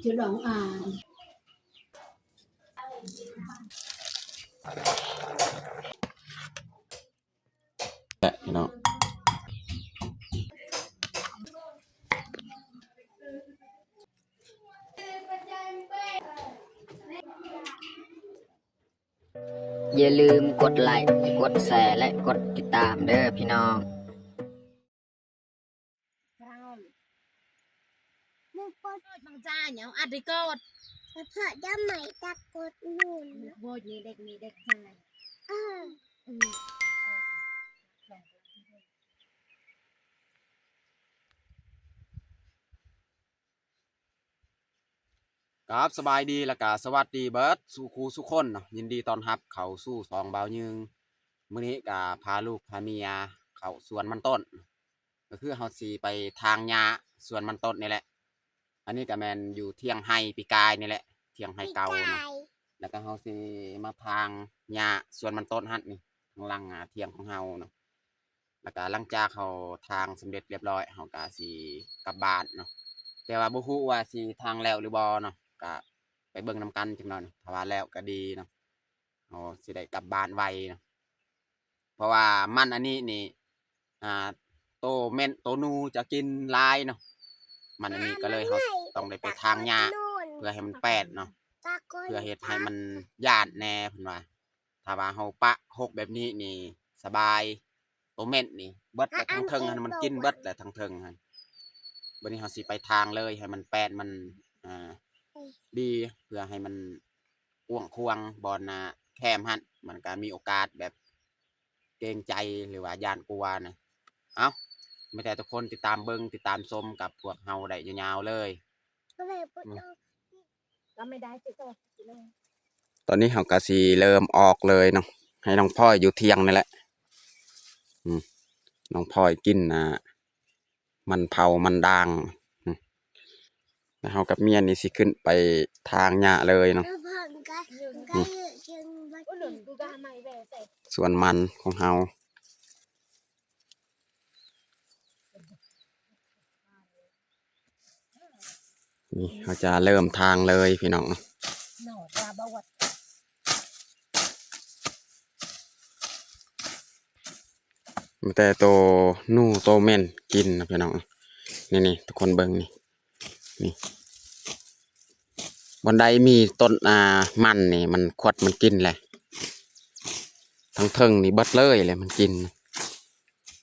ຈະລອງອ່ານ ແຫຼະພີ່ນ້ອງ. ຢ່າລືມກົດໄລກ໌ ກົດແຊ ແລະ ກົດຕິດຕາມເດີພີ່ນ້ອງ. ເຮົາ ໜຶ່ງກົດ ບັງຈາຫຍັງ ອັດໄດ້ກົດ ສະເພາະດຳໄມ້ ຕັກກົດນູນ ໂຫວດນີ້ເດັກນີ້ເດັກຊາຍ ເອີ ເອີ. ກາບສະບາຍດີ ແລະກະສະຫວັດດີເບິດສູ່ຄູ່ສູ່ຄົນເນາະ, ຍິນດີຕ້ອນຮັບເຂົ້າສູ່ຊ່ອງບ່າວຍືງ. ມື້ນີ້ກະພາລູກພາເມຍເຂົ້າສວນມັນຕົ້ນ, ກໍຄືເຮົາຊິໄປຖາງຫຍ້າສວນມັນຕົ້ນນີ້ແຫຼະ. ອັນນີ້ກະແມ່ນຢູ່ຖຽງໄຮ່ປີກາຍນີ້ແຫຼະ, ຖຽງໄຮ່ເກົ່າເນາະ. ແລ້ວກະເຮົາຊິມາຖາງຫຍ້າສວນມັນຕົ້ນຫັ້ນນີ້, ທາງຫຼັງ ອາ ຖຽງຂອງເຮົາເນາະ. ແລ້ວກະຫຼັງຈາກເຮົາຖາງສຳເລັດລຽບຮ້ອຍ ເຮົາກະຊິກັບບ້ານເນາະ, ແຕ່ວ່າບໍ່ຮູ້ວ່າຊິຖາງແລ້ວຫຼືບໍ່ເນາະ, ກະໄປເບິ່ງນຳກັນຈັກໜ່ອຍເນາະ. ຖ້າວ່າແລ້ວກະດີເນາະ, ເຮົາຊິໄດ້ກັບບ້ານໄວເນາະ, ເພາະວ່າມັນອັນນີ້ນີ້ ອ່າ ໂຕເມັ້ນໂຕໜູຈະກິນຫຼາຍເນາະ, ມັນອັນນີ້ກໍເລີຍເຮົາຕ້ອງໄດ້ໄປຖາງຫຍ້າເພື່ອໃຫ້ມັນແປດເນາະ, ເພື່ອເຮັດໃຫ້ມັນຢ້ານແດ່ເພິ່ນວ່າ. ຖ້າວ່າເຮົາປະຮົກແບບນີ້ນີ້ສະບາຍ, ໂຕເມັ້ນນີ້ເບິດແລ້ວ ທາງເທິງຫັ້ນມັນກິນເບິດແລ້ວ ທາງເທິງຫັ້ນ. ບັດນີ້ເຮົາຊິໄປຖາງເລີຍ ໃຫ້ມັນແປດ ມັນ ອ່າ ດີ ເພື່ອໃຫ້ມັນກວ້າງຂວາງ ບ່ອນໜ້າແຄມຫັ້ນ ມັນກະມີໂອກາດແບບເກງໃຈ ຫຼືວ່າຢ້ານກົວນະ. ເອົ້າ ມີແຕ່ທຸກຄົນຕິດຕາມເບິ່ງ ຕິດຕາມຊົມກັບພວກເຮົາໄດ້ຍາວໆເລີຍ. ຕອນນີ້ເຮົາກະຊິເລີ່ມອອກເລີຍເນາະ, ໃຫ້ນ້ອງພອຍຢູ່ຖຽງນີ້ແຫຼະ. ອືມ ນ້ອງພອຍກິນ ອ່າ ມັນເຜົາມັນດາງ. ອືມ ແລ້ວເຮົາກັບເມຍນີ້ຊິຂຶ້ນໄປຖາງຫຍ້າເລີຍເນາະ. ອືມ ສວນມັນຂອງເຮົາ. ນີ້ເຮົາຈະເລີ່ມທາງເລີຍພີ່ນ້ອງເນາະ. ມີແຕ່ໂຕໜູໂຕເມັ້ນກິນນະພີ່ນ້ອງ. ນີ້ໆ ທຸກຄົນເບິ່ງນີ້ ນີ້ ບ່ອນໃດມີຕົ້ນ ອ່າ ມັນນີ້ ມັນຂວັດມັນກິນແຫຼະ, ທັງເທິງນີ້ເບິດເລີຍແຫຼະ ມັນກິນ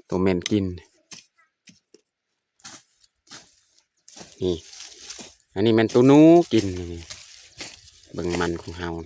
ໂຕເມັ້ນກິນ. ນີ້ ອັນນີ້ແມ່ນໂຕໜູກິນນີ້, ເບິ່ງມັນຂອງເຮົາ. ເ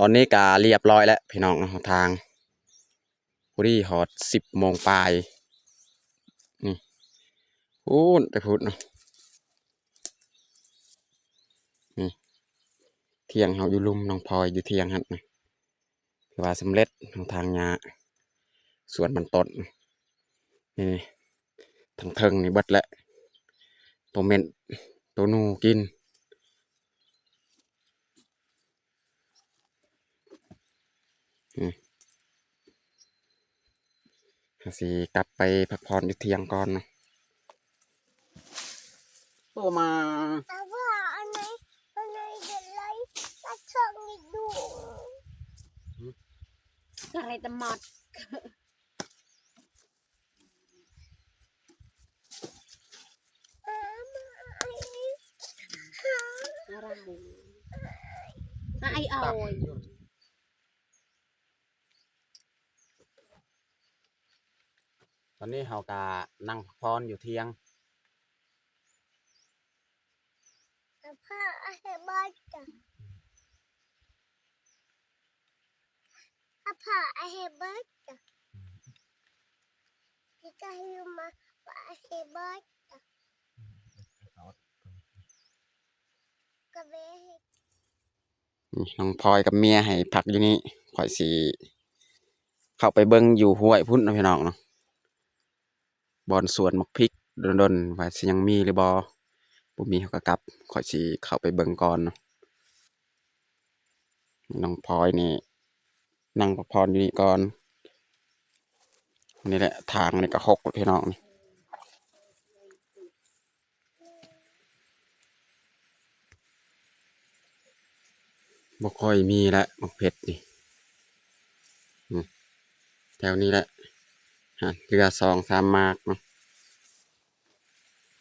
ຕອນນີ້ກະລຽບລ້ອຍແລ້ວພີ່ນ້ອງເນາະ ທາງ ພໍດີຮອດສິບໂມງປາຍ ນີ້ ພຸ້ນໄປພຸ້ນເນາະ ນີ້ ຖຽງເຮົາຢູ່ລຸ່ມ ນ້ອງພອຍຢູ່ຖຽງຫັ້ນນະ ຖືວ່າສຳເລັດ ເຮົາຖາງຫຍ້າ ສວນມັນຕົ້ນ ນີ້ ທາງເທິງນີ້ເບິດແລ້ວ ໂຕເມັນ ໂຕໜູກິນ ອືມ ເຮົາຊິກັບໄປພັກຜ່ອນຢູ່ຖຽງກ່ອນເນາະ ໂຕມາ Apa anai, anai delai kacang itu. Karet temat. ອາໄອອອຍ ຕອນນີ້ເຮົາກະນັ່ງພັກຜ່ອນຢູ່ຖຽງ Apa akhir baca? Apa akhir baca? Kita rumah apa akhir baca? Kabe. ນ້ອງພອຍກັບເມຍໃຫ້ພັກຢູ່ນີ້ ຂ້ອຍຊິເຂົ້າໄປເບິ່ງຢູ່ຫ້ວຍພຸ້ນເນາະ ພີ່ນ້ອງເນາະ ບ່ອນສວນໝາກພິກດົນໆ ວ່າຊິຍັງມີຫຼືບໍ່ ບໍ່ມີເຮົາກໍກັບ ຂ້ອຍຊິເຂົ້າໄປເບິ່ງກ່ອນເນາະ ນ້ອງພອຍນີ້ນັ່ງພັກຜ່ອນຢູ່ນີ້ກ່ອນ ນີ້ແຫຼະ ທາງນີ້ກໍຮົກແລ້ວ ພີ່ນ້ອງ ນີ້ ບໍ່ຄ່ອຍມີແລ້ວໝາກເຜັດນີ້ ອືມ ແຖວນີ້ແຫຼະ ຫາ ເຫຼືອສອງສາມໝາກເນາະ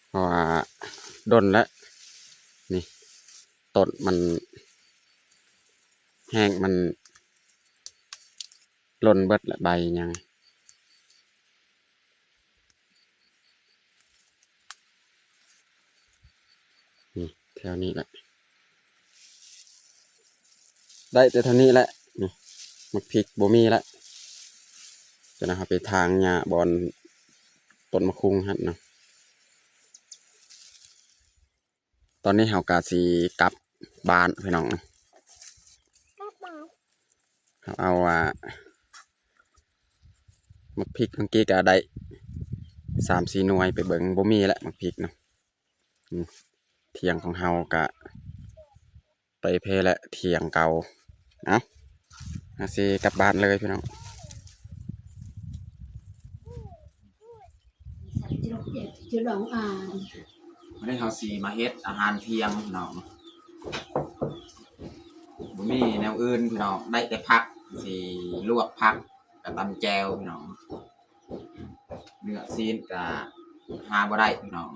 ເພາະວ່າດົນແລ້ວ ນີ້ ຕົ້ນມັນແຫ້ງ ມັນ ຫຼົ່ນເບິດແຫຼະໃບຫຍັງ ນີ້ ແຖວນີ້ແຫຼະ ໄດ້ແຕ່ເທົ່ານີ້ແຫຼະ ນີ້ ໝາກພິກບໍ່ມີແລ້ວ ຈະນຳເຮົາໄປຖາງຫຍ້າບ່ອນຕົ້ນໝາກຄຸງຫັ້ນນະ. ຕອນນີ້ເຮົາກະຊິກັບບ້ານພີ່ນ້ອງ ເຮົາເອົາ ອ່າ ໝາກພິກ ເມື່ອກີ້ກະໄດ້ສາມສີ່ໜ່ວຍ ໄປເບິ່ງ ບໍ່ມີແລ້ວໝາກພິກເນາະ ອືມ ຖຽງຂອງເຮົາກະໄປແພ້ແລ້ວ ຖຽງເກົ່າ ເອົ້າ ເຮົາຊິກັບບ້ານເລີຍພີ່ນ້ອງ. ມື້ນີ້ເຮົາຊິມາເຮັດອາຫານທ່ຽງພີ່ນ້ອງ ບໍ່ມີແນວອື່ນພີ່ນ້ອງ ໄດ້ແຕ່ຜັກ ຊິລວກຜັກ ກະຕຳແຈ່ວພີ່ນ້ອງ ເນື້ອຊີ້ນກະຫາບໍ່ໄດ້ພີ່ນ້ອງ.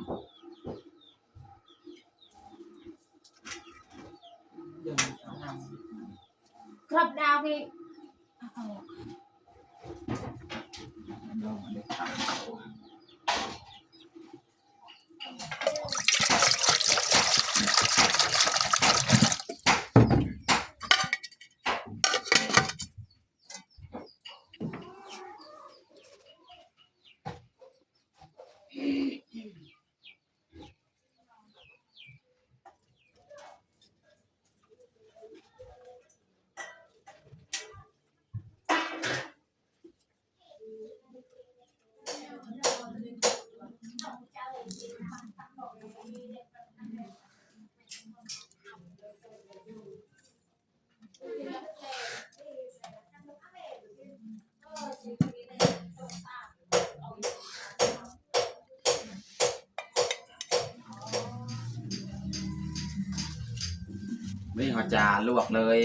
ນີ້ເຮົາຈະລວກເລີຍ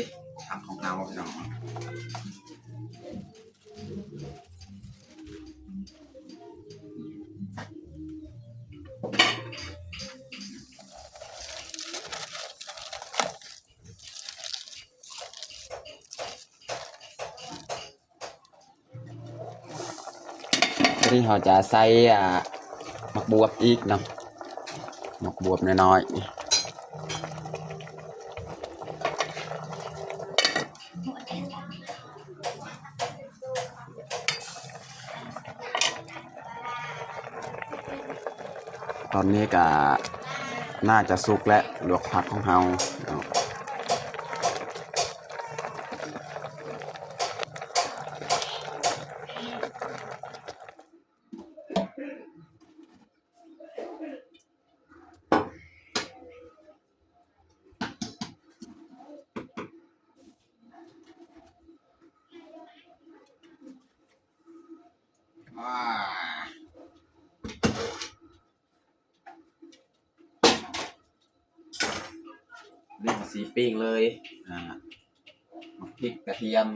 ຜັກຂອງເຮົາພີ່ນ້ອງ. ຕົວນີ້ເຮົາຈະໃສ່ ອ່າ ໝາກບວບອີກເນາະ ໝາກບວບນ້ອຍໆ ນີ້. ເຮົາ ຕອນນີ້ກະໜ້າຈະສຸກແລ້ວ ລວກຜັກຂອງເຮົາເນາະ. ນີ້ເຮົາຊິປີ້ງເລີຍ ອ່າ ໝາກພິກ ກະທຽມ.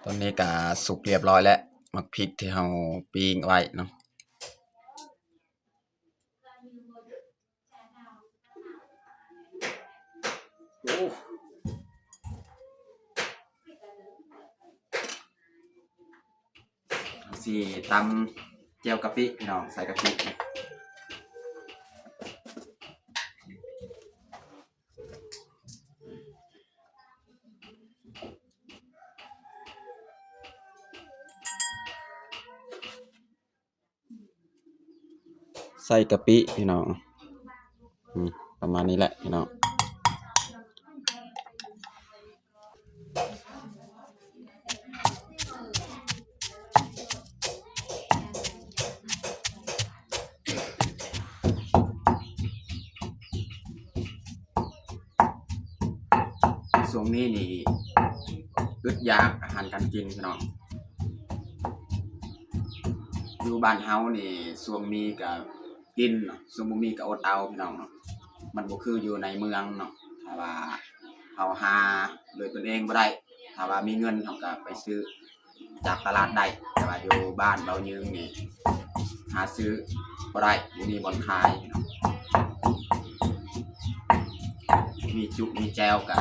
ຕອນນີ້ກະສຸກລຽບຮ້ອຍແລ້ວ ໝາກພິກທີ່ເຮົາປີ້ງໄວ້ເນາະ. ໂອ້ ຊິຕຳແຈ່ວກະປິ ພີ່ນ້ອງ ໃສ່ກະປິ. ໃສ່ກະປິພີ່ນ້ອງ ອືມ ປະມານນີ້ແຫຼະພີ່ນ້ອງ. ຊ່ວງນີ້ນີ້ອຶດຢາກອາຫານການກິນພີ່ນ້ອງ. ຢູ່ບ້ານເຮົານີ້ຊ່ວງມີກະກິນເນາະ ຊ່ວງບໍ່ມີກະອົດເອົາພີ່ນ້ອງເນາະ. ມັນບໍ່ຄືຢູ່ໃນເມືອງເນາະ ຖ້າວ່າເຮົາຫາດ້ວຍຕົນເອງບໍ່ໄດ້ ຖ້າວ່າມີເງິນເຮົາກະໄປຊື້ ຈາກຕະຫຼາດໄດ້ ແຕ່ວ່າຢູ່ບ້ານເບົາຍືງນີ້ ຫາຊື້ບໍ່ໄດ້ ບໍ່ມີບ່ອນຂາຍເນາະ. ມີຈຸມີແຈ່ວກະ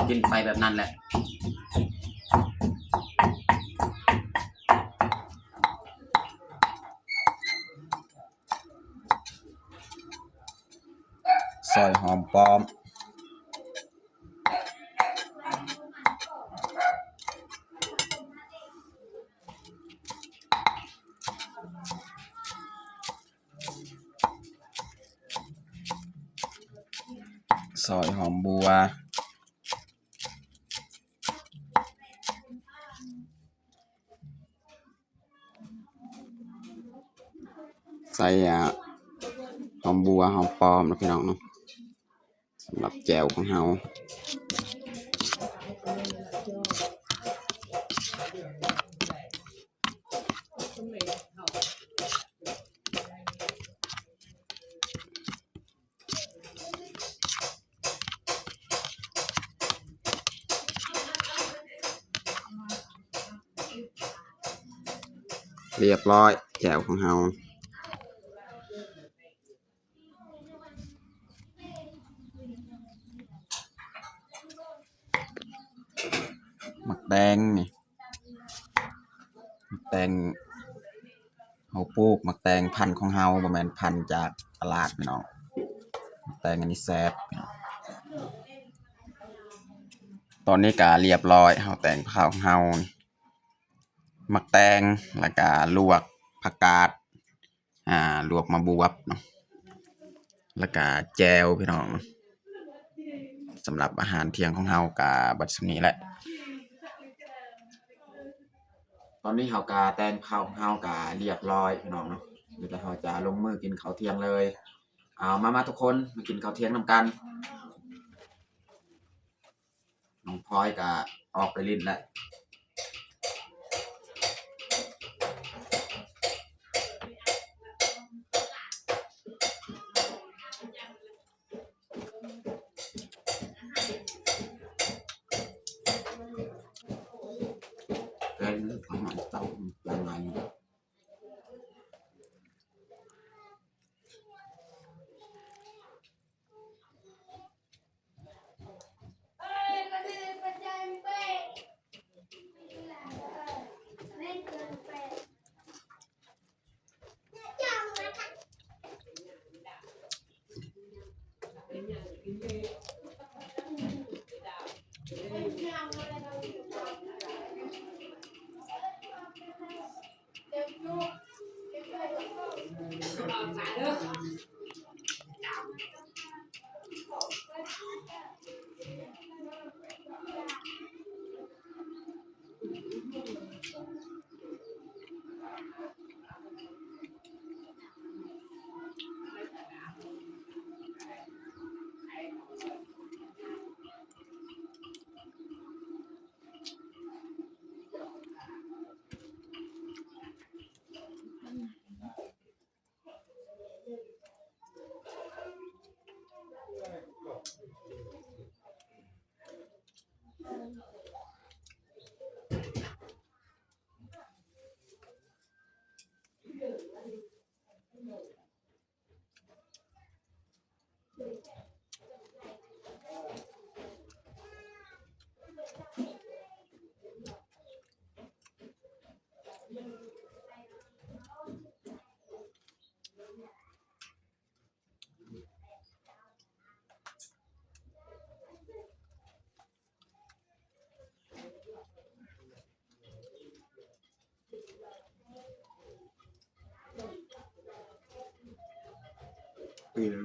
ກິນໄປແບບນັ້ນແຫຼະ. ຊອຍຫອມປ້ອມ ຊອຍຫອມບົວ. ໃສ່ ອ່າ ຫອມບົວ ຫອມປ້ອມເນາະພີ່ນ້ອງເນາະ ສຳລັບແຈ່ວຂອງເຮົາ. ລຽບຮ້ອຍ ແຈ່ວຂອງເຮົາ. ໝາກແຕງນີ້ ໝາກແຕງ ເຮົາປູກໝາກແຕງພັນຂອງເຮົາ ບໍ່ແມ່ນພັນຈາກຕະຫຼາດພີ່ນ້ອງ. ໝາກແຕງອັນນີ້ແຊບ. ຕອນນີ້ກະລຽບຮ້ອຍ ເຮົາແຕງເຂົ້າຂອງເຮົາ ໝາກແຕງ ແລ້ວກະລວກຜັກກາດ ອ່າ ລວກໝາກບວບເນາະ ແລ້ວກະແຈ່ວພີ່ນ້ອງ. ສຳລັບອາຫານທ່ຽງຂອງເຮົາກະເບິດສ່ຳນີ້ແຫຼະ. ຕອນນີ້ເຮົາກະແຕ່ງເຂົ້າຂອງເຮົາກະລຽບຮ້ອຍພີ່ນ້ອງເນາະ ດຽວເຮົາຈະລົງມືກິນເຂົ້າທ່ຽງເລີຍ. ເອົາ ມາ ມາທຸກຄົນ ມາກິນເຂົ້າທ່ຽງນຳກັນ. ນ້ອງພອຍກະອອກໄປຫຼິ້ນແລ້ວ.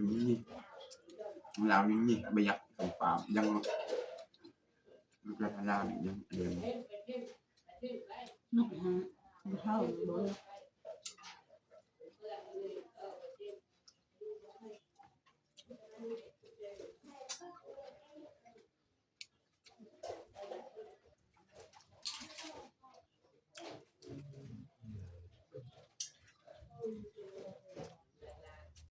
ນີ້ ລາວນີ້ບໍ່ຢາກເຂົ້າປ່າ ຍັງ ລູກຫຼານລາວນີ້ຍັງ ຍັງ ເຮົາບໍ່